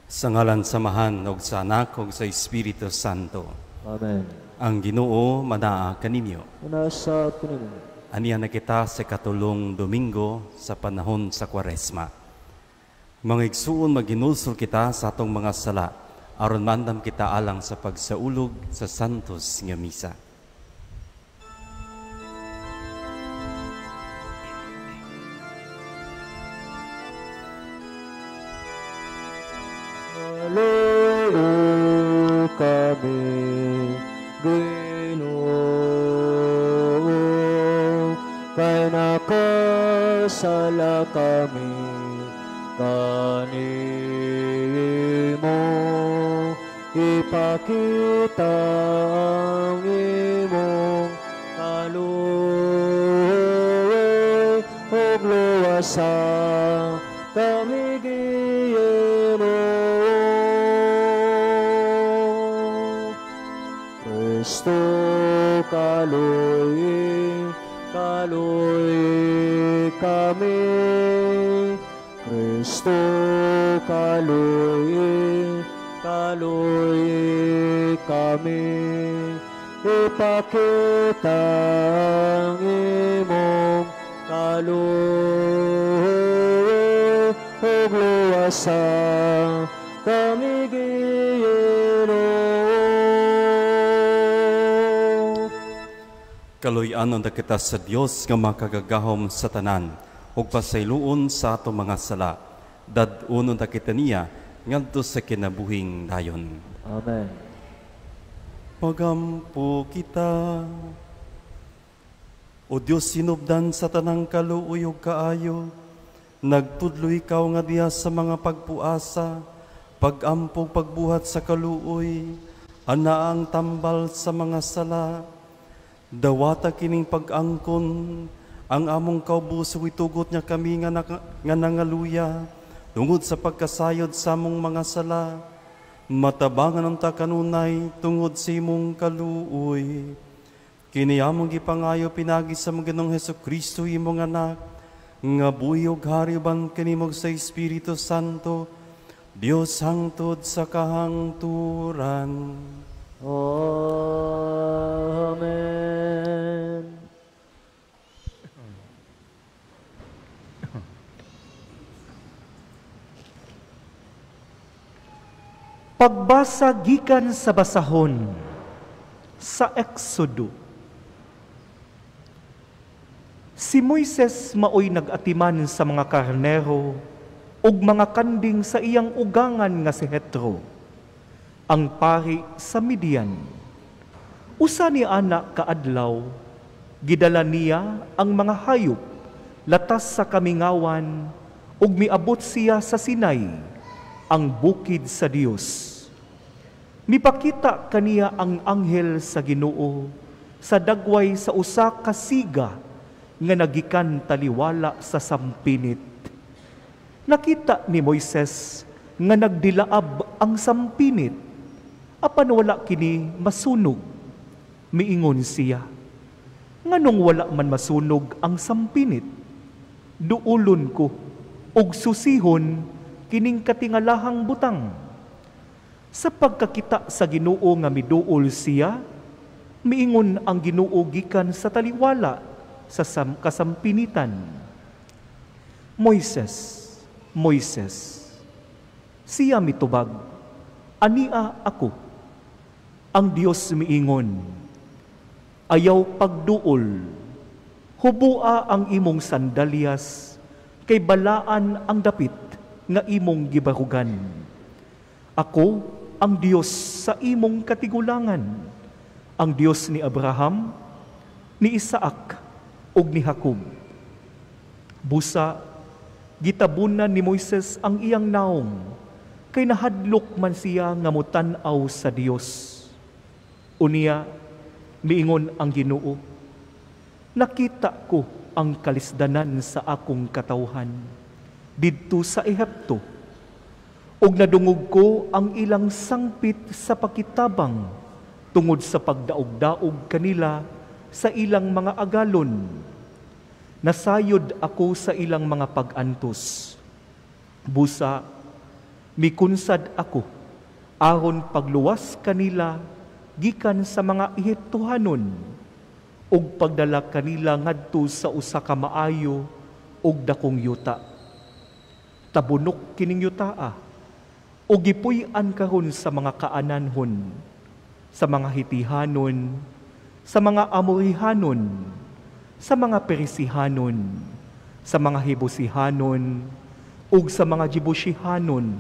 Sa ngalan sa Amahan ug sa Anak ug sa Espiritu Santo. Amen. Ang Ginoo manaa kaninyo. Nasa kanimo. Aniya na kita sa katulong Domingo sa panahon sa Kwaresma. Mga igsuon, maginulsol kita sa atong mga sala aron maandam kita alang sa pagsaulog sa Santos nga Misa. Kaluoy kami, Ginoo, kay nakasala kami kanimo. Ipakita ang imong kaluoy ug luwasa kami, Ginoo. Kristo, kaluoy, kaluoy kami. Kristo, kaluoy, kaluoy kami. Ipakita ang imong kaluoy ug luwasa kami, Ginoo. Kaluy-anon ta kita sa Dios nga makagagahom sa tanan ug pasayloon sa atong mga sala. Dad-unon ta kita niya ngadto sa kinabuhing dayon. Amen. Pagampo kita. O Dios, sinubdan sa tanang kaluoy ug kaayo, nagtudlo ikaw nga diha sa mga pagpuasa, pag-ampog, pagbuhat sa kaluoy, ana ang tambal sa mga sala. Dawata kining pag-angkon ang among kaubos ug itugot niya kami nga, nga nangaluya tungod sa pagkasayod sa among mga sala. Matabangan unta kanunay tungod sa imong kaluoy. Kini among gipangayo pinagi sa among Ginoong Hesukristo, imong anak, nga buhi ug hari uban kanimo sa Espiritu Santo, Dios hangtod sa kahangturan. Amen. Pagbasa gikan sa basahon sa Exodo. Si Moises maoy nag-atiman sa mga karnero ug mga kanding sa iyang ugangan nga si Jetro, ang pari sa Midian. Usa ni ana kaadlaw, gidala niya ang mga hayop latas sa kamingawan ug miabot siya sa Sinai, ang bukid sa Dios. Mipakita kaniya ang anghel sa Ginoo sa dagway sa usa ka siga nga nagikan taliwala sa sampinit. Nakita ni Moises nga nagdilaab ang sampinit, apan wala kini masunog. Miingon siya, nganong wala man masunog ang sampinit? Duulon ko og susihon kining katingalahang butang. Sa pagkakita sa Ginoo nga miduol siya, miingon ang Ginoo gikan sa taliwala sa kasampinitan, Moises, Moises. Siya mitubag, ania ako. Ang Dios miingon, ayaw pagduol, hubua ang imong sandalyas, kay balaan ang dapit nga imong gibarugan. Ako ang Dios sa imong katigulangan, ang Dios ni Abraham, ni Isaac, ug ni Jacob. Busa, gitabunan ni Moises ang iyang naong, kay nahadlok man siya nga motan-aw sa Dios. Unya, miingon ang Ginoo, nakita ko ang kalisdanan sa akong katawhan didto sa Ehipto, ug nadungog ko ang ilang sangpit sa pakitabang tungod sa pagdaog-daog kanila sa ilang mga agalon. Nasayod ako sa ilang mga pag-antos. Busa, Mikunsad ako aron pagluwas kanila gikan sa mga Ehiptohanon ug pagdala kanila ngadto sa usa ka maayo ug dakong yuta. Tabunok kining yutaa ug gipuy-an karon sa mga Kaananhon, sa mga Hitihanon, sa mga Amorihanon, sa mga Perisihanon, sa mga Hibusihanon, ug sa mga Jebusihanon.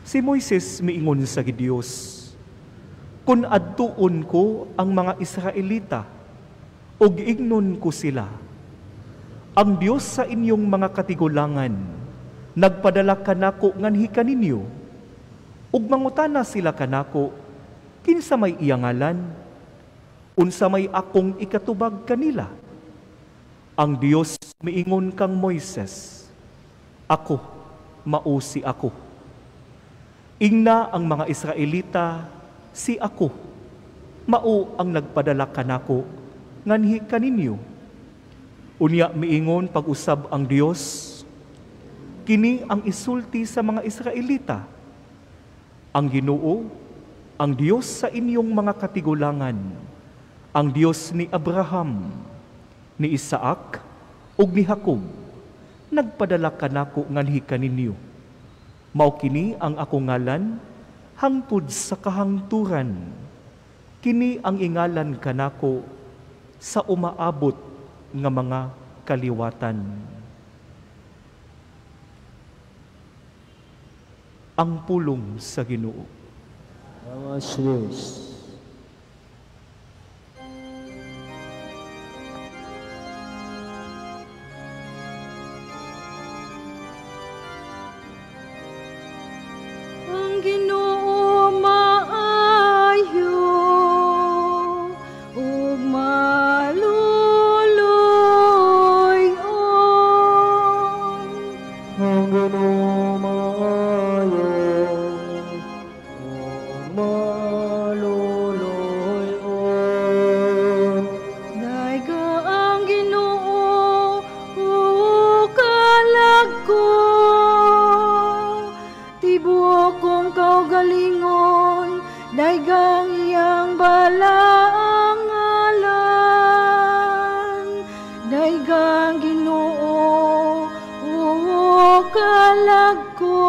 Si Moises miingon sa Dios, "Kun adtuon ko ang mga Israelita, ug ingnon ko sila, ang Dios sa inyong mga katigulangan nagpadala kanako nganhi kaninyo, ug mangutana sila kanako, kinsa may iyang ngalan? Unsa may akong ikatubag kanila?" Ang Dios miingon kang Moises, "Ako, mausi ako. Ingna ang mga Israelita, si ako, mao ang nagpadala kanako nganhi kaninyo." Unya miingon pag-usab ang Dios, "Kini ang isulti sa mga Israelita, ang Ginoo, ang Dios sa inyong mga katigulangan, ang Dios ni Abraham, ni Isaac, ug ni Jacob, nagpadala kanako nganhi kaninyo. Mao kini ang akong ngalan hangtod sa kahangturan. Kini ang ingalan kanako sa umaabot nga mga kaliwatan." Ang pulong sa Ginoo. Salamat sa Diyos. Ang Ginoo maayo ug maluluy-on. Ang Ginoo maayo ug maluluy-on. Dayga ang Ginoo o kalag ko, tibuok kong kaugalingon, daygang iyang balaang ngalan. Daygang Ginoo o kalag ko,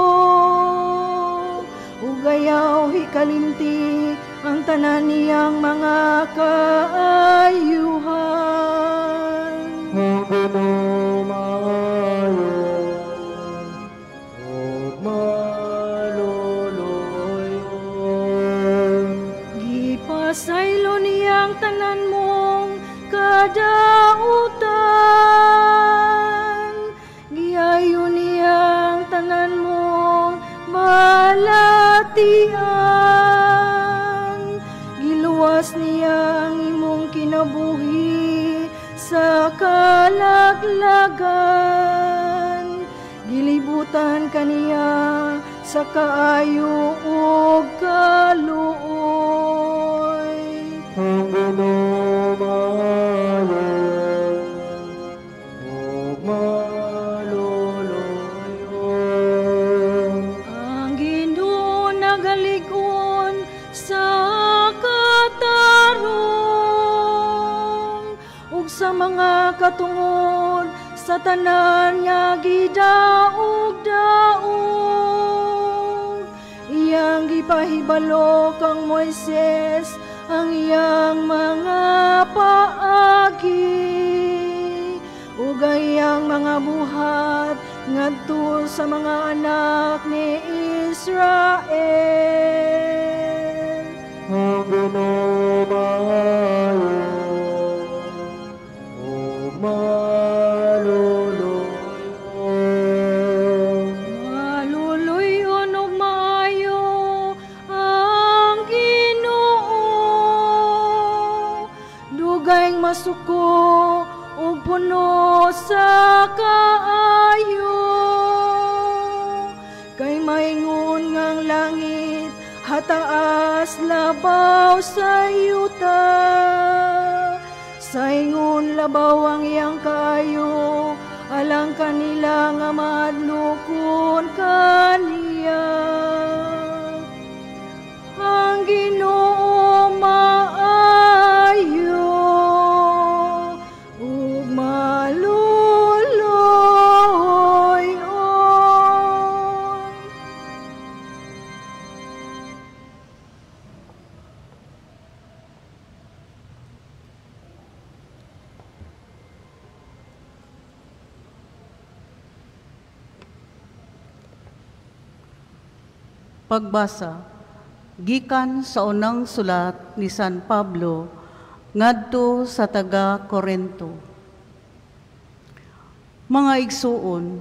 ug ayaw hikalimti ang tanan niyang mga kaayuhan. Ang Ginoo maayo ug maluluy-on. Gipasaylo niyang tanan mong kadautan, giayo niyang tanan mong balatian, giluwas niyang imong kinabuhi sa kalaglagan, gilibutan kaniya sa kaayo ug kaluoy. Ang Ginoo maayo ug maluluy-on. Ang Ginoo nagalig-on sa katarong ug sa mga katungod sa tanan nga gidaog-daog. Iyang gipahibalo kang Moises ang iyang mga paagi ug ang iyang mga buhat ngadto sa mga anak ni Israel. Ang Ginoo maayo ug maluluy-on. Maluluy-on ug maayo ang Ginoo, dugay masuko ug puno sa kaayo. Kay maingon ngang langit hataas labaw sa yuta, saingon labaw ang iyang kaayo Alang kanila nga mahadlokon kaniya. Ang Ginoo maayo ug maluloy-on. Pagbasa gikan sa unang sulat ni San Pablo ngadto sa taga Korento. Mga igsuon,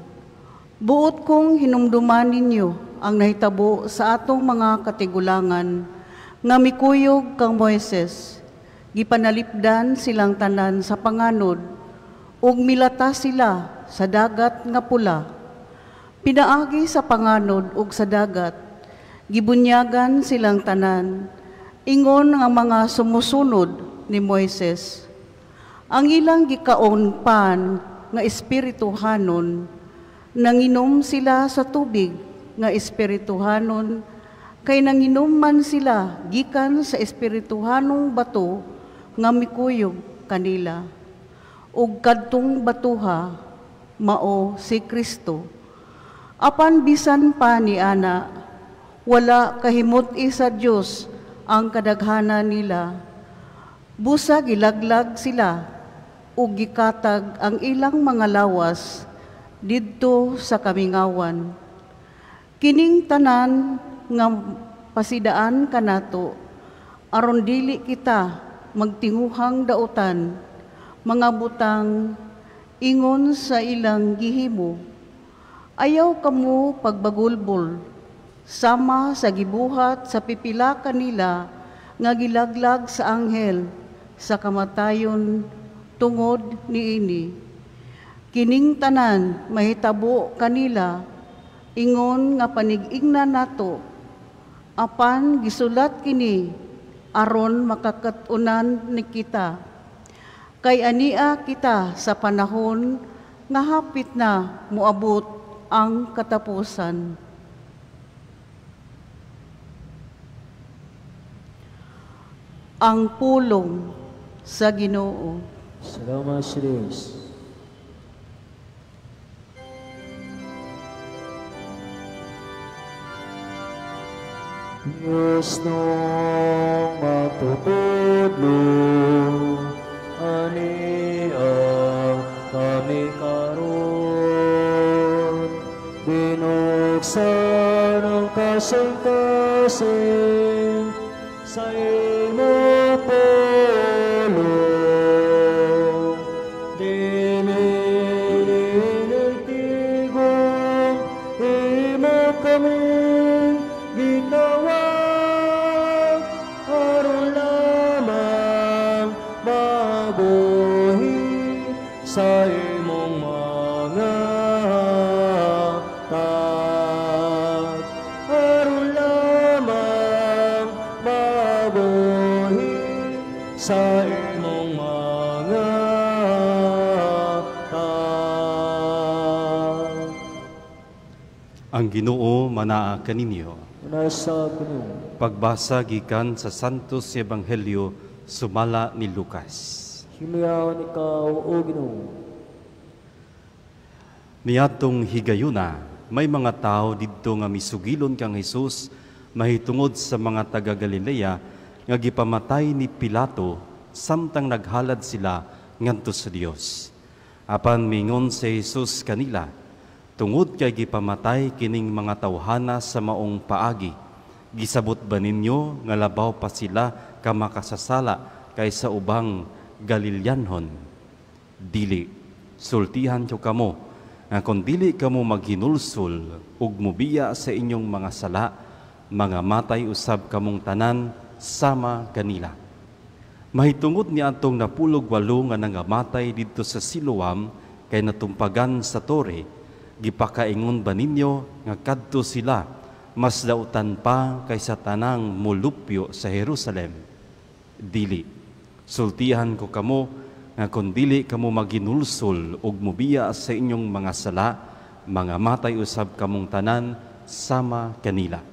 buot kong hinumduman ninyo ang nahitabo sa atong mga katigulangan nga mikuyog kang Moises. Gipanalipdan silang tanan sa panganod ug milata sila sa dagat nga pula. Pinaagi sa panganod ug sa dagat, gibunyagan silang tanan, ingon nga mga sumusunod ni Moises. Ang ilang gikaon pan nga espirituhanon, nanginom sila sa tubig nga espirituhanon, kay nanginom man sila gikan sa espirituhanong bato nga mikuyog kanila. Ug kadtong batuha mao si Kristo. Apan bisan pa ni ana, wala kahimut-i sa Dios ang kadaghanan nila. Busa gilaglag sila ug gikatag ang ilang mga lawas didto sa kamingawan. Kining tanan nga pasidaan kanato aron dili kita magtinguhang dautan mga butang ingon sa ilang gihimo. Ayaw kamo pagbagulbol sama sa gibuhat sa pipila kanila nga gilaglag sa anghel sa kamatayon tungod niini. Kining tanan mahitabo kanila ingon nga panig-ingna nato, apan gisulat kini aron makakat-unan ni kita. Kay ania kita sa panahon nga hapit na moabot ang katapusan. Ang pulong sa Ginoo. Salamat sa Diyos. Diyos nung matutudlo, aniya kami karon, binuksan ang kasing-kasing sa imo pulong. Dili tigom, imo kaming gitawag, aron lamang mabuhi sa imong mga hatag. Aron lamang mabuhi sa imong mga hatag. Ang Ginoo manaa kaninyo. Nasa Ginoo. Pagbasa gikan sa Santos Ebanghelyo sumala ni Lucas. Himayaon ikaw, o Ginoo. Niadtong higayuna, may mga tao didto nga misugilon kang Hesus mahitungod sa mga taga Galilea nga gipamatay ni Pilato samtang naghalad sila ngadto sa Dios. Apan mingon si Hesus kanila, tungod kay gipamatay kining mga tawhana sa maong paagi, gisabot ba ninyo nga labaw pa sila ka makasasala kaysa ubang Galileanhon? Dili, sultihan ko kamo, nga kon dili kamo maghinulsol ug mubiya sa inyong mga sala, mga matay usab kamong tanan sama kanila. Mahitungod ni atong 18 nga nangamatay didto sa Siloam kay natumpagan sa tore, gipakaingon ba ninyo nga kadto sila mas dautan pa kaysa tanang molupyo sa Jerusalem? Dili, sultihan ko kamo nga kon dili kamo maginulsol ug mubiya sa inyong mga sala, mga matay usab kamong tanan sama kanila.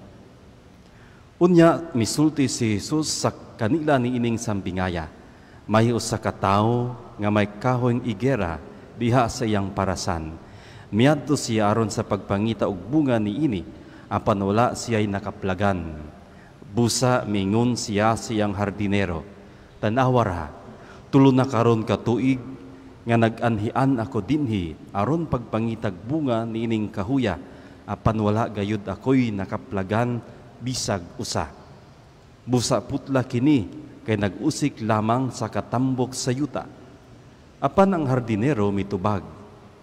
Unya misulti si Jesus sa kanila niining sambingaya. May usa ka tawo nga may kahoyng igera diha sa iyang parasan. Miadto siya aron sa pagpangita og bunga niini, apan wala siya'y nakaplagan. Busa mingon siya sa iyang hardinero, "Tan-awa ra, 3 na karon ka tuig nga nag-anhian ako dinhi aron pagpangitag bunga niining kahuya, apan wala gayud ako'y nakaplagan bisag usa. Busa putla kini kay nag-usik lamang sa katambok sa yuta." Apan ang hardinero mitubag,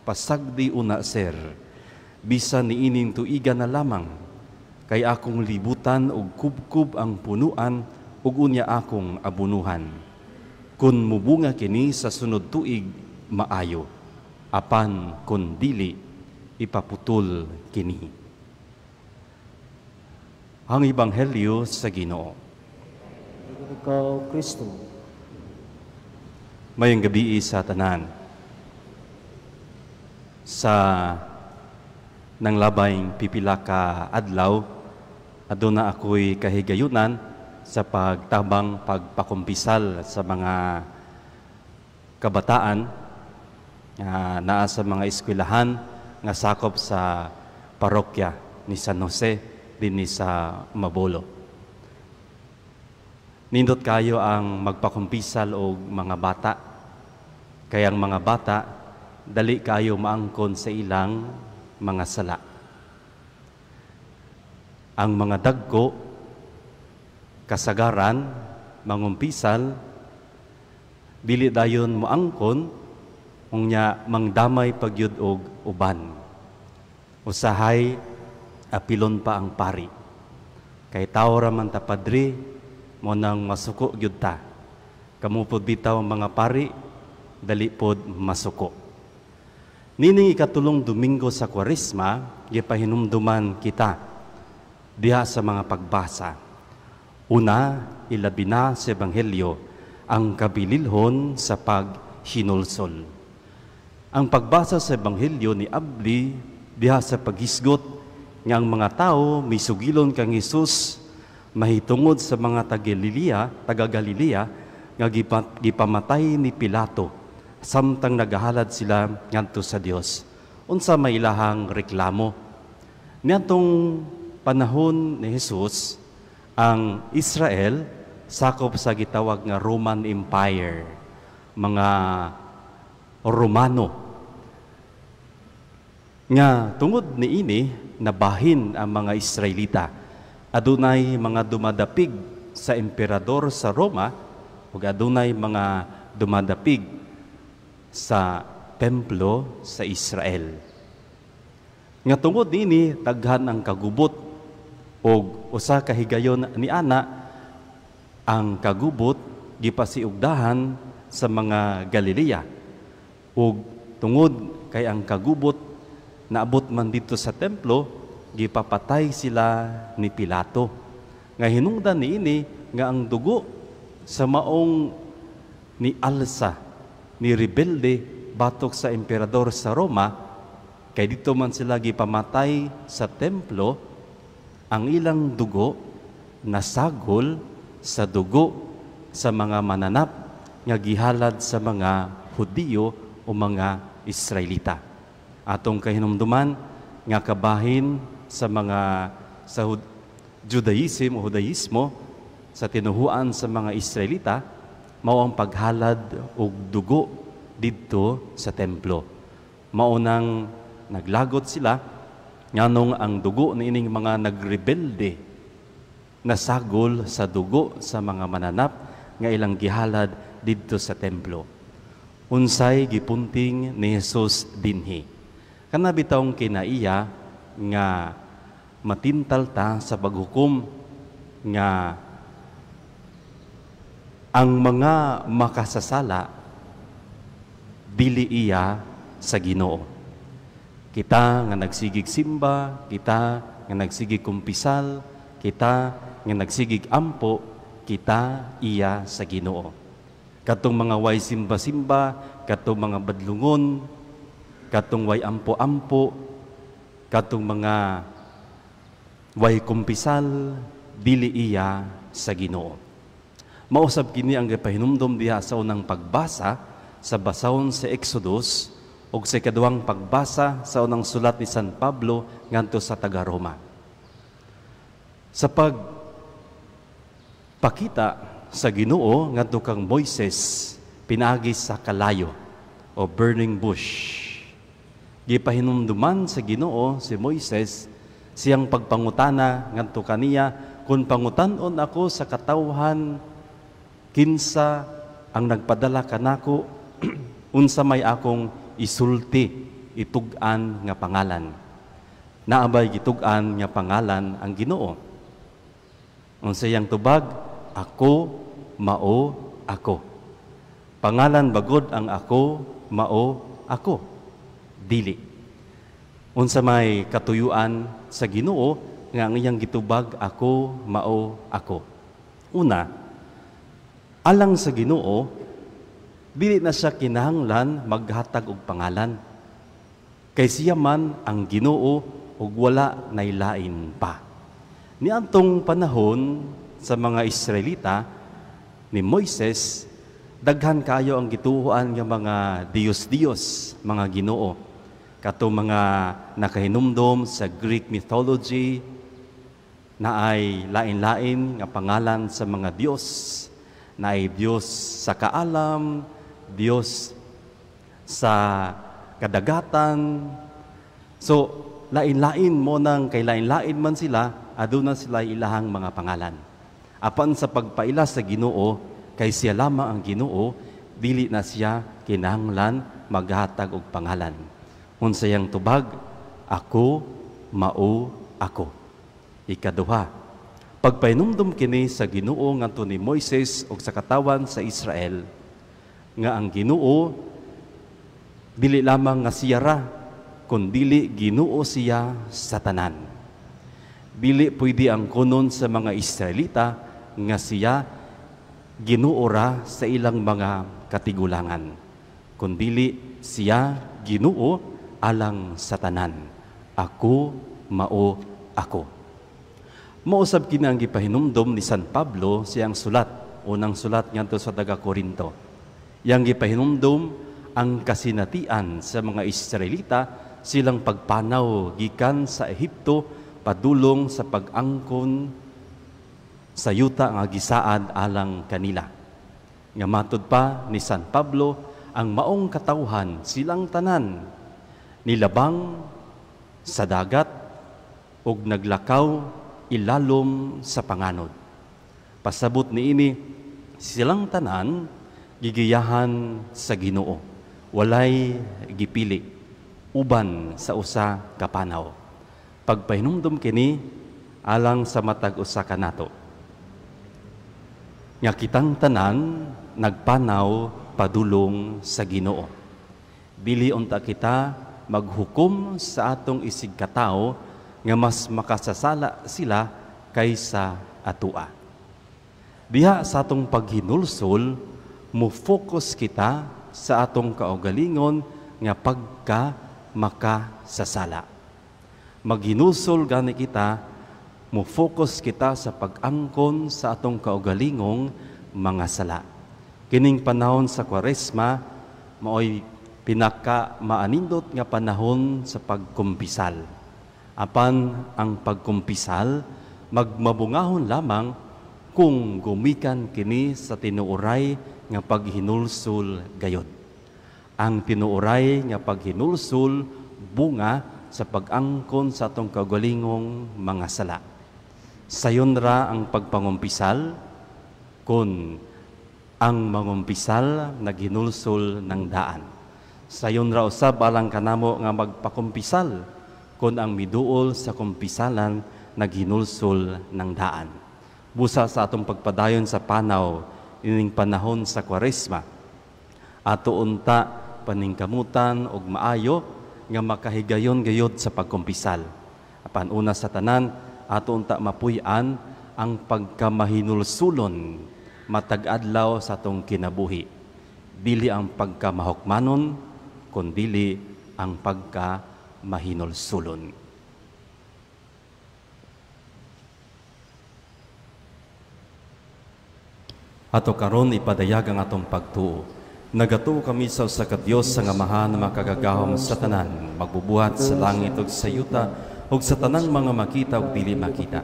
"Pasagdi una, sir, bisan niining tuiga na lamang, kay akong libutan og kubkub ang punuan ug unya akong abunuhan. Kun mubunga kini sa sunod tuig, maayo, apan kun dili, ipaputol kini." Ang Ebanghelyo sa Ginoo. Ikaw, Kristo. Mayong gabi sa tanan. Sa nang labayng pipila ka adlaw, aduna ako'y kahigayunan sa pagtabang pagpakumpisal sa mga kabataan nga naa sa mga eskwelahan nga sakop sa parokya ni San Jose dinhi sa Mabolo. Nindot kayo ang magpakumpisal og mga bata. Kaya ang mga bata dali kayo maangkon sa ilang mga sala. Ang mga dagko kasagaran mangumpisal dili dayon moangkon, unya mangdamay pagyud og uban. Usahay apilon pa ang pari. Kay tawo ra man ta, padre, mo nang masuko gyud ta. Kamo pod bitaw mga pari, dali pod masuko. Nining 3 Domingo sa Kwaresma, gipahinumduman kita diha sa mga pagbasa. Una, ilabi na sa Ebanghelyo ang kabililhon sa paghinulsol. Ang pagbasa sa Ebanghelyo ni abli diha sa paghisgot nga ang mga tao misugilon kang Hesus mahitungod sa mga taga Galilea nga gipamatay ni Pilato samtang nagahalad sila ngadto sa Dios. Unsa may ilahang reklamo? Niadtong panahon ni Hesus, ang Israel sakop sa gitawag nga Roman Empire, mga Romano. Nga tungod niini nabahin ang mga Israelita. Adunay mga dumadapig sa emperador sa Roma ug adunay mga dumadapig sa templo sa Israel. Nga tungod niini daghan ang kagubot og usa ka higayon ni ana ang kagubot gipasiugdahan sa mga Galilea. Ug tungod kay ang kagubot naabot man dito sa templo, gipapatay sila ni Pilato. Nga hinungdan niini nga ang dugo sa maong ni alsa ni rebelde batok sa emperador sa Roma, kay dito man sila gipamatay sa templo, ang ilang dugo nasagol sa dugo sa mga mananap nga gihalad sa mga Hudiyo o mga Israelita. Atong kahinumduman nga kabahin sa mga sa Judaism o Judaismo sa tinuhuan sa mga Israelita mao ang paghalad og dugo didto sa templo. Mao nang naglagot sila nganong ang dugo niining mga nagrebelde nasagol sa dugo sa mga mananap nga ilang gihalad didto sa templo. Unsay gipunting ni Jesus dinhi? Kana bitawng kinaiya nga matintal ta sa paghukom nga ang mga makasasala dili iya sa Ginoo. Kita nga nagsigig simba, kita nga nagsigig kumpisal, kita nga nagsigig ampo, kita iya sa Ginoo. Katong mga way simba-simba, katong mga badlungon, katong way ampo-ampo, katong mga way kumpisal, dili iya sa Ginoo. Mausab kini ang gipahinumdom diha sa unang pagbasa sa basahon sa Exodus ug sa ikaduhang pagbasa sa unang sulat ni San Pablo ngadto sa taga-Roma. Sa pagpakita sa Ginoo ngadto kang Moises pinaagi sa kalayo o burning bush, gipahinumduman sa Ginoo si Moises siyang pagpangutana ngadto kaniya, kung pangutan-on ako sa katawhan kinsa ang nagpadala kanako, unsa may akong isulti, itug-an nga pangalan? Naabay gitug-an nga pangalan ang Ginoo? Unsa iyang tubag? Ako mao ako. Pangalan bagod ang ako mao ako? Dili. Unsa may katuyuan sa Ginoo nga ang iyang gitubag ako mao ako? Una, alang sa Ginoo, dili na siya kinahanglan maghatag og pangalan. Kay siya man ang Ginoo ug wala naylain pa. Niadtong panahon sa mga Israelita ni Moises, daghan kayo ang gituohan nga mga Diyos-Diyos, mga Ginoo. Kato mga nakahinumdom sa Greek mythology na ay lain-lain nga pangalan sa mga Diyos, na ay Diyos sa kaalam, Diyos sa kadagatan. So, lain-lain mo nang kay lain-lain man sila, aduna sila ilahang mga pangalan. Apan sa pagpaila sa Ginoo, kay siya lamang ang Ginoo, dili na siya kinahanglan maghatag og pangalan. Unsayang tubag? Ako mao ako. Ikaduha, pagpahinumdum kini sa Ginoo ngadto ni Moises ug sa katawan sa Israel, nga ang Ginoo dili lamang nga siya ra, kundili Ginoo siya sa tanan. Dili pwede ang kunon sa mga Israelita nga siya Ginoo ra sa ilang mga katigulangan, kundili siya Ginoo alang sa tanan. Ako mao ako. Mausab kini ang gipahinumdom ni San Pablo siyang sulat, unang sulat ngadto sa taga Korinto. Yang gipahinumdom ang kasinatian sa mga Israelita silang pagpanaw gikan sa Ehipto padulong sa pag-angkon sa yuta nga gisaad alang kanila. Nga matud pa ni San Pablo, ang maong katawhan silang tanan nilabang sa dagat ug naglakaw ilalom sa panganod. Pasabot niini, silang tanan gigiyahan sa Ginoo. Walay gipili uban sa usa ka panaw. Pagpahinumdum kini alang sa matag usa kanato, nga kitang tanan nagpanaw padulong sa Ginoo. Dili unta kita maghukom sa atong isig katawo nga mas makasasala sila kaysa atua. Diha sa atong paghinulsol, mo-focus kita sa atong kaugalingon nga pagka makasasala. Maghinulsol gani kita, mo-focus kita sa pag-angkon sa atong kaugalingong mga sala. Kining panahon sa Kwaresma, maoy pinaka maanindot nga panahon sa pagkumpisal. Apan ang pagkumpisal magmabungahon lamang kung gumikan kini sa tinuoray nga paghinulsol gayod. Ang tinuoray nga paghinulsol bunga sa pag-angkon sa atong kaugalingong mga sala. Sayon ra ang pagpangumpisal kung ang mangumpisal naghinulsol ng daan. Sayon ra usab alang kanamo nga magpakumpisal kung ang miduol sa kumpisalan naghinulsol ng daan. Busa sa atong pagpadayon sa panaw ining panahon sa Kwaresma, ato unta paningkamutan og maayo nga makahigayon gayod sa pagkumpisal. Apan una sa tanan, ato unta mapuy-an ang pagkamahinulsulon, matag adlaw sa atong kinabuhi. Dili ang pagkamahukmanon, kundili ang pagkamahinulsulon. Ato karon ipadayag ang atong pagtuo. Nagatuo kami sa usa ka Dios nga Amahan na makagagahom sa tanan, magbubuhat sa langit ug sa yuta ug sa tanang mga makita ug dili makita.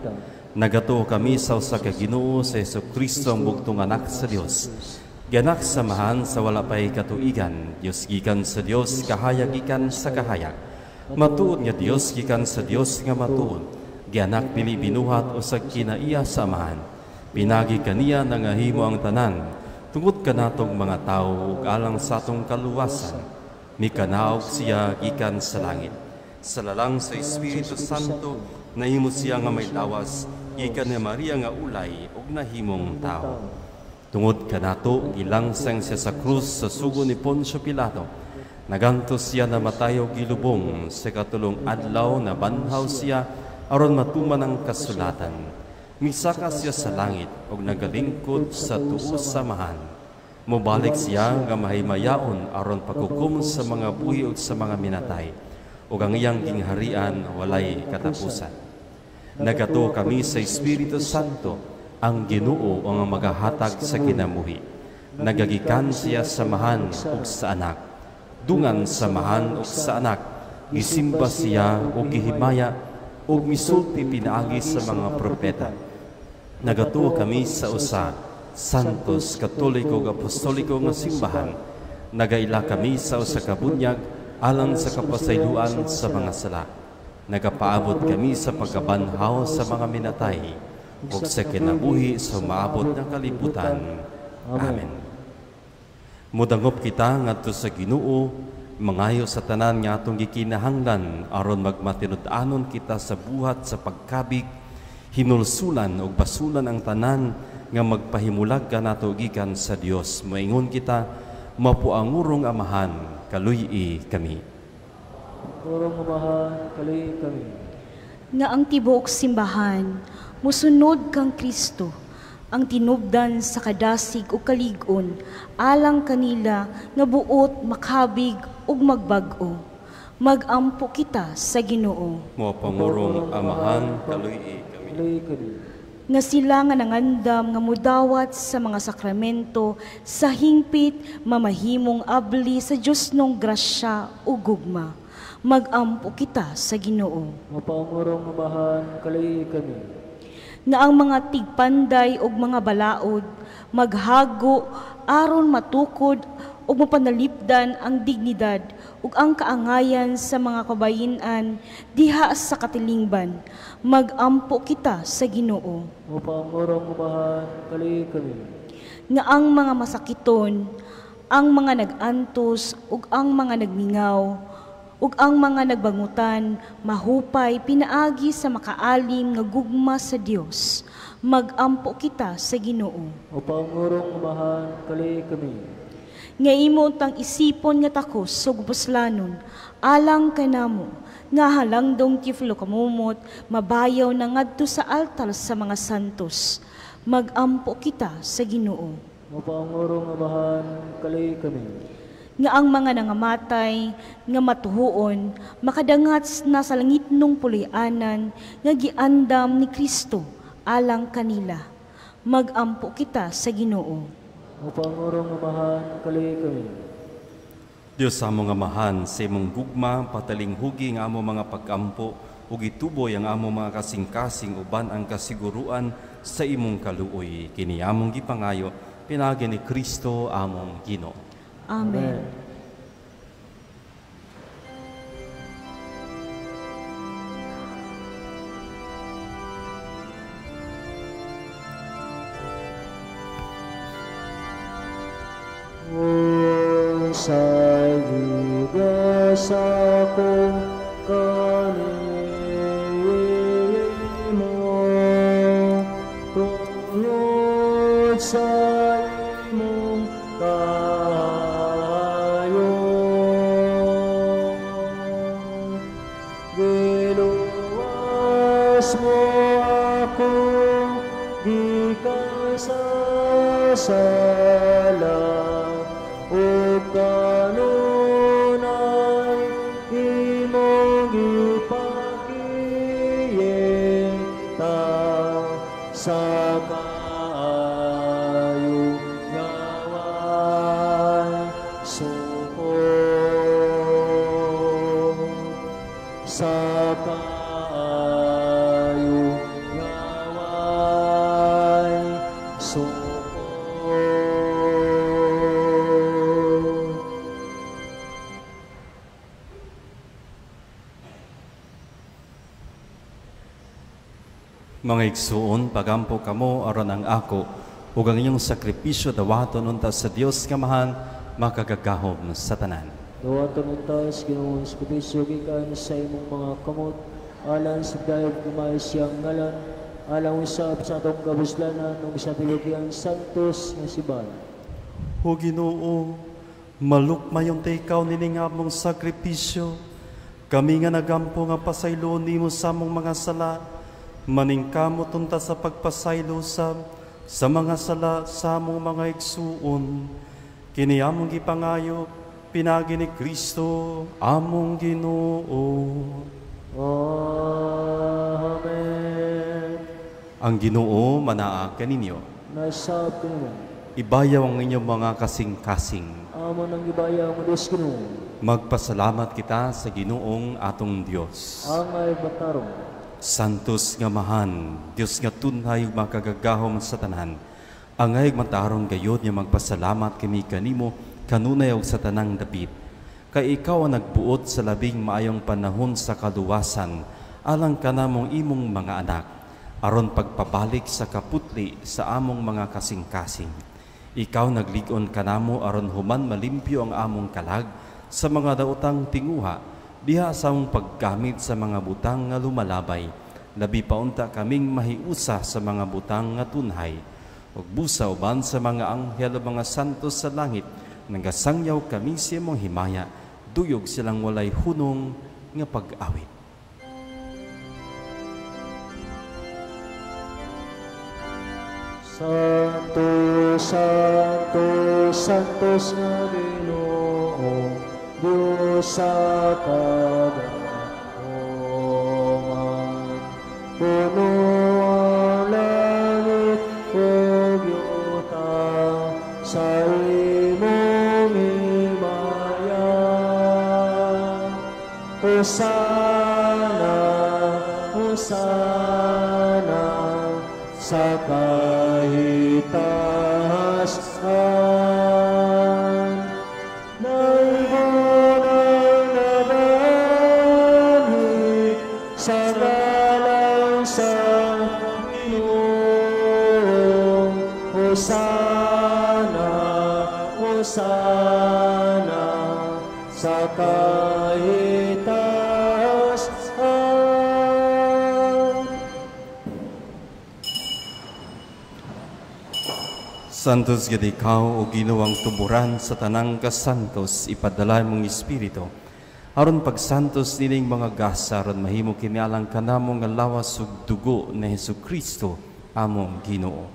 Nagatuo kami sa usa ka Ginoo sa Hesukristo ang bugtong anak sa Dios. Gianak sa Amahan sa wala pay katuigan, Dios gikan sa Dios, kahayag gikan sa kahayag. Matuod nga Dios gikan sa Dios nga matuod. Gianak dili binuhat usag kinaiya sa Amahan. Pinagi kaniya nangahimo ang tanan, tungod kanatong mga tawo ug alang sa atong kaluwasan. Mikanaog siya gikan sa langit. Sa lalang sa Espiritu Santo, nahimo siya nga may lawas, gikan ni Maria nga ulay ug nahimong tawo. Tungod kanato, gilangsang siya sa krus sa sugo ni Poncio Pilato. Nagantos siya namatay ug gilubong, sa katulong adlaw na banhaw siya aron matuman ang kasulatan. Misaka siya sa langit ug nagalingkod sa tuo sa Amahan. Mobalik siya nga mahimayaon aron paghukom sa mga buhi ug sa mga minatay, ug ang iyang gingharian walay katapusan. Nagatuo kami sa Espiritu Santo, ang Ginoo ang magahatag sa kinabuhi. Nagagikan siya sa Amahan ug sa Anak. Dungan sa Amahan ug sa Anak, gisimba siya ug gihimaya ug misulti pinaagi sa mga propeta. Nagatuo kami sa usa, Santos, Katoliko ug Apostoliko nga simbahan. Nagaila kami sa usa ka bunyag alang sa kapasayloan sa mga sala. Nagapaabot kami sa pagkabanhaw sa mga minatay ug sa kinabuhi sa umaabot nga kalibutan. Amen. Modangop kita ngadto sa Ginoo, mangayo sa tanan nga atong gikinahanglan aron magmatinud-anon kita sa buhat sa pagkabig, hinulsulan ug basulan ang tanan nga magpahimulag kanato gikan sa Dios. Moingon kita, mapuangurong Amahan, kaluy-i kami. Urong Amahan, kaluy-i kami. Nga ang tibuok simbahan musunod kang Kristo, ang tinubdan sa kadasig ug kalig-on alang kanila nga buot makabig ug magbag-o. Magampo kita sa Ginoo. Mapangurong Amahan, kaluy-i kami. Nga sila nga nangandam nga mudawat sa mga sakramento sa hingpit mamahimong abli sa Dios nong grasya ug gugma. Magampo kita sa Ginoo. Mapangurong Amahan, kaluy-i kami. Nga ang mga tigpanday ug mga balaod maghago aron matukod ug mapanalipdan ang dignidad ug ang kaangayan sa mga kabayin-an diha sa katilingban. Magampo kita sa Ginoo. Mapangurong Amahan, kaluy-i kami. Nga ang mga masakiton, ang mga nag-antos ug ang mga nagmingaw ug ang mga nagbangutan mahupay pinaagi sa makaalim nga gugma sa Dios. Magampo kita sa Ginoo. Mapangurong Amahan, kaluy-i kami. Nga imo tang isipon nga takos ug buslanon alang kanamo nga halangdong kiflo kamumot mabayaw na ngadto sa altar sa mga santos. Magampo kita sa Ginoo. Mapangurong Amahan, kaluy-i kami. Nga ang mga nangamatay nga matuhuon makadangat na sa langitnong puloy-anan nga giandam ni Kristo alang kanila. Magampo kita sa Ginoo. Mapangurong Amahan, kaluy-i kami. Dios among Amahan, sa imong gugma patalinghugi ang among mga pag-ampo ug ituboy ang among mga kasing-kasing uban ang kasiguruan sa imong kaluoy. Kini among gipangayo pinaagi ni Kristo among Ginoo. Amen. Unsay gigas ako kanimo tungod sa imong kaayo, giluwas mo ako gikan sa sala ug kanunay imong gipakita sa kaayo nga way suko, sa kaayo nga way suko. Mga igsuon, pagampo kamo aron ang ako ug ang inyong sakripisyo dawaton unta sa Dios nga Amahan makagagahom sa tanan. Dawaton unta sa Ginoong sakripisyo gikan sa imong mga kamot, alang sa dayeg gamay siyang ngalan, alang usab sa atong kabuslanan ug sa tilukiang santos nga siban. O Ginoo, malukmayon ta ikaw nining among sakripisyo. Kami nga nagampo nga pasayloon nimo sa among mga sala, maningkamot unta sa pagpasaylo sa mga sala sa among mga igsuon. Kini among gipangayo pinagi ni Kristo among Ginoo. Amen. Ang Ginoo manaa kaninyo. Nasab kanimo. Ibayaw ang inyong mga kasing-kasing. Amo nang ibayaw ang Dios Ginoo. Magpasalamat kita sa Ginoong atong Dios. Angay matarong. Santos nga Amahan, Dios nga tunhay ug makagagahom sa tanan. Angay matarong gayod nga magpasalamat kami kanimo kanunay ug sa tanang dapit. Kay ikaw ang nagbuot sa labing maayong panahon sa kaluwasan alang kanamong imong mga anak, aron pagpabalik sa kaputli sa among mga kasing-kasing. Ikaw naglig-on kanamo aron human malimpyo ang among kalag sa mga daotang tinguha, diha sa among paggamit sa mga butang nga lumalabay. Labi pa unta kaming mahiusa sa mga butang nga tunhay. Ug busa uban sa mga anghel ug mga santos sa langit, nagasangyaw kami sa imong himaya, duyog silang walay hunong nga pag-awit. Santo, Santo, Santos nga Ginoo, Diyos sa kagahoman. Puno ang langit ug yuta sa imong himaya. Hosana, Hosana, sa kahitasan. Naigunang nabanhi sa ngalan sa Ginoo. Hosana, Hosana, sa kahitasan. Santos gid ikaw o Ginoo ang tuburan sa tanang kasantos, ipadala imong espiritu aron pagsantos nining mga gasa, aron mahimo kini alang kanamo nga lawas ug dugo ni Hesukristo among Ginoo.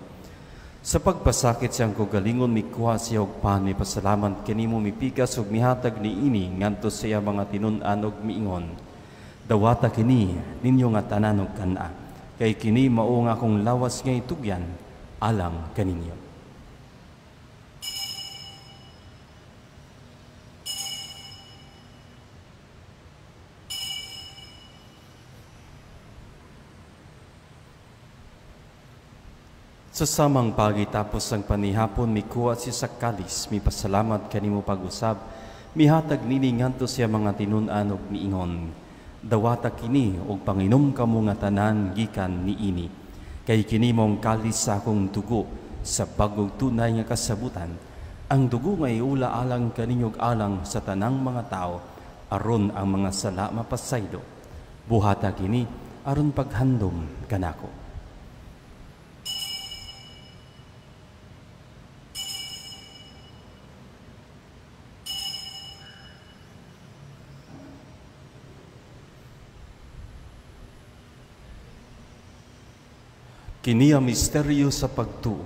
Sa pagpasakit siyang kaugalingon, mikuha siya og pan, mipasalamat kanimo, mipikas ug mihatag niini ngadto sa iya mga tinun-an ug miingon, dawata kini ninyo nga tanan og kan-a, kay kini mao nga akong lawas nga itugyan alang kaninyo. Sa samang pagi tapos ang panihapon, mikuha siya sa kalis, mipasalamat kanimo pag-usab, mihatag nini ngadto siya mga tinun-an ug miingon, dawata kini og panginom kamo nga tanan gikan niini, kay kini mong kalis sa akong dugo sa bag-ong tunay nga kasabutan, ang dugo nga iula alang kaninyo ug alang sa tanang mga tao, aron ang mga sala mapasaylo. Buhata kini aron paghandom kanako. Kini ang misteryo sa pagtuo.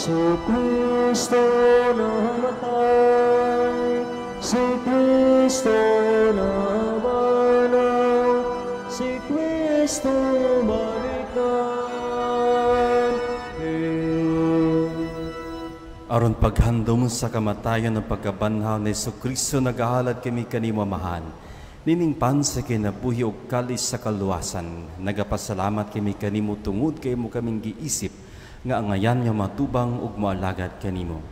Si Kristo namatay, si Kristo nabanaw, si Kristo balikan. Aron paghandom sa kamatayon ng pagkabanhaw ni Jesucristo, nagahalad kami kanimo, Amahan. Nining pan sa kinabuhi og kalis sa kaluwasan, nagapasalamat kami kanimo tungod kay mo kaming giisip nga angayan nga matubang ug moalagad kanimo.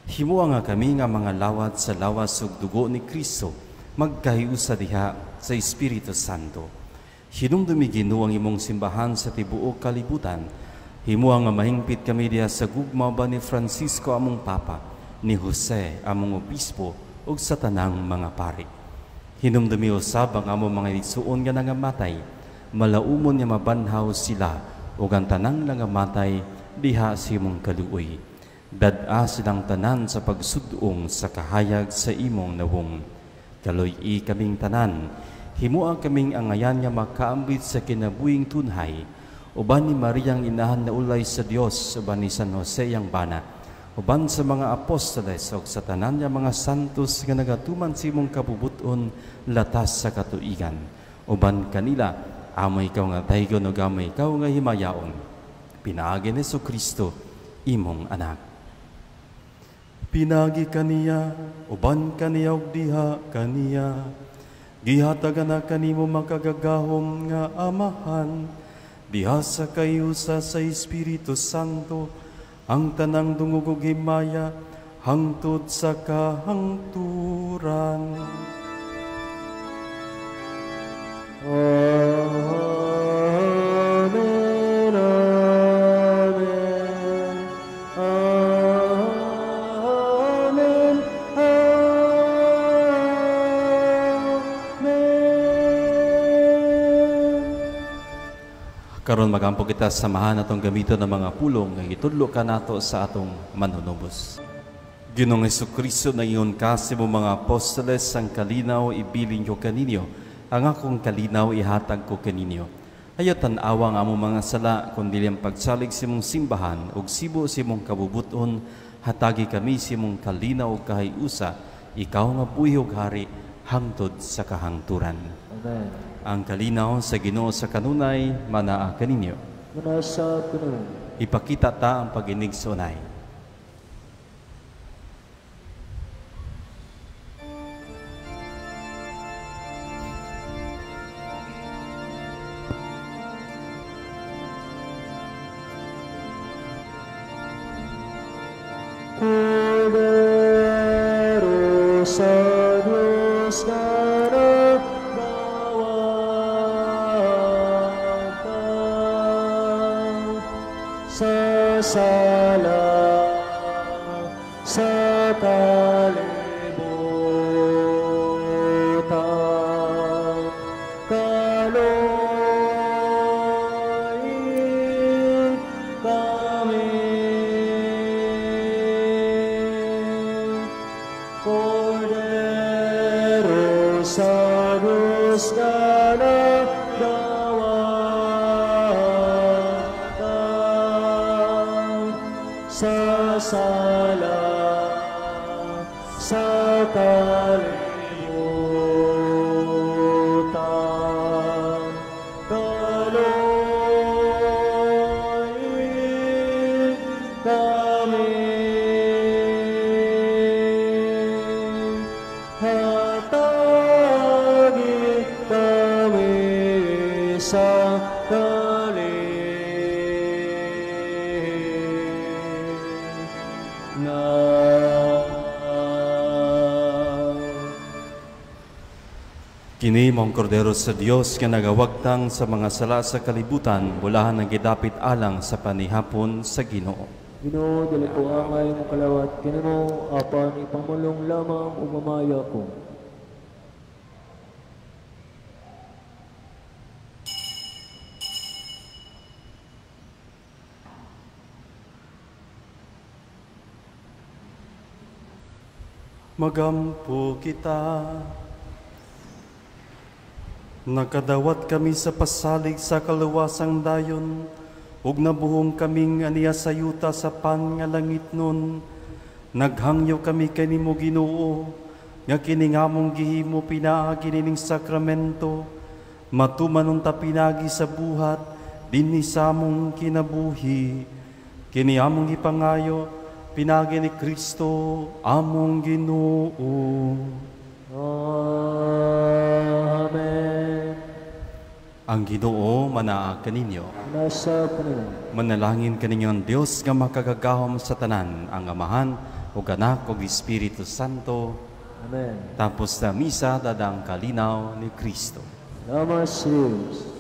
Himoa nga kami nga mga lawat sa lawas ug dugo ni Kristo, magkahiusa diha sa Espiritu Santo. Hinumdumi Ginoo ang imong simbahan sa tibuok kalibutan. Himoa nga mahingpit kami diha sa gugma ba ni Francisco among Papa, ni Jose among Obispo ug sa tanang mga pari. Hinumdumi usab ang among mga igsuon nga nangamatay, malaumon nga mabanhaw sila ug ang tanang nangamatay diha sa imong kaluoy. Dad-a silang tanan sa pagsud-ong sa kahayag sa imong nawong. Kaluy-i kaming tanan, himoa kaming angayan nga makaambit sa kinabuhing tunhay, uban ni Mariang inahan na ulay sa Dios, uban ni San Jose ang bana, uban sa mga apostoles ug sa tanan nga mga santos nga nagatuman sa imong kabubuton latas sa katuigan. Uban kanila, amo ikaw nga daygon ug amo ikaw nga himayaon. Pinaagi ni Jesucristo, imong anak. Pinagi kaniya, uban kaniya ug diha kaniya, gihatagan na kanimo makagagahom nga Amahan, diha sa kayusa sa Espiritu Santo, ang tanang dungog ug himaya hangtod sa kahangturan. Amen, amen, amen, amen. Karon magampo kita samahan atong gamiton ng mga pulong nga gitudlo kanato sa atong manunubos. Ginoong Hesukristo, nangingon ka sa imong mga apostoles, ang kalinaw ibilin ko kaninyo, ang akong kalinaw ihatag ko kaninyo. Ayaw tan-awa ang among mga sala, kundi ang pagsalig sa imong simbahan ug sibo sa imong kabubuton, hatagi kami sa imong kalinaw ug kahiusa, ikaw nga buhi ug hari hangtod sa kahangturan. Amen. Ang kalinaw sa Ginoo sa kanunay manaa kaninyo. Manasa kanunay. Ipakita ta ang pag-inig sa unay. Kordero sa Diyos nga nagawagtang sa sala sa kalibutan, kaloy kami. Kordero sa Diyos nga nagawagtang sa sala sa kalibutan, kaloy kami. Hatagi kami sa kalinaw. Kini mong kordero sa Dios nga nagawagtang sa mga sala sa kalibutan, bulahan ang gidapit alang sa panihapon sa Ginoo. Ginoo, dili ko angay mo kalawat kanimo, apan ipamulong lamang ug mamaya ko. Magampo kita. Nakadawat kami sa pasalig sa kaluwasang dayon, Ug nabuhong kaming aniya sa yuta sa pan nga langit nun. Naghangyo kami kanimo, Ginoo, nga kini nga among gihimo pinaagi nining sakramento, matuman unta pinaagi sa buhat dinhi sa among kinabuhi. Kini among gipangayo pinaagi ni Kristo among Ginoo. Amen. Ang Ginoo manaa kaninyo. Nasa kanila. Manalangin kaninyo ang Dios nga makagagahom sa tanan, ang Amahan ug Anak ug Espiritu Santo. Amen. Tapos na misa, dadang kalinaw ni Kristo. Salamat sa Diyos.